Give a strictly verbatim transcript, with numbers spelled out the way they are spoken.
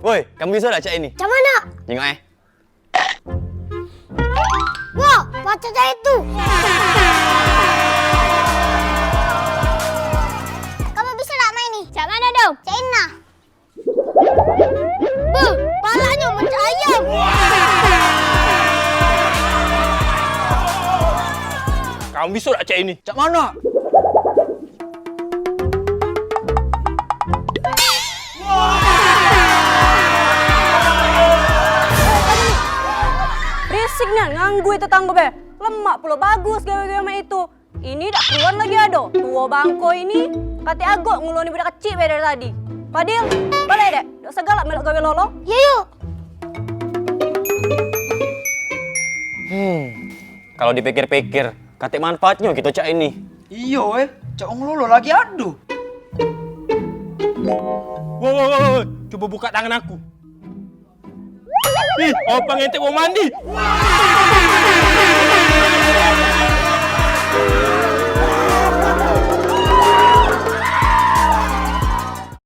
Woi, kamu bisa dak cak ini? Cak mano? Jingok eh. Wah, pacak cak itu. Kamu bisa dak main ni? Cak mano dong? Cak ini nah. Beuh, palaknyo macam ayam. Kamu bisa dak cak ini? Cak mano? Berisik nian, nganggui tetanggo be. Lemak pulo bagus gawe-gawe mak itu. Ini dak keruan lagi ado. Tuo bangko ini. Katek agok nguloni budak kecik be dari tadi. Fadil, balek dek. Dak segalak melok gawe lolo. Yo, yo. Hmm. Kalo dipikir-pikir, katek manfaatnyo kito cak ini. Iyo, eh. Cak wong lolo lagi ado. Woi, woi, woi, woi. Cubo buka tangan aku. Ih, opa ngentek wong mandi.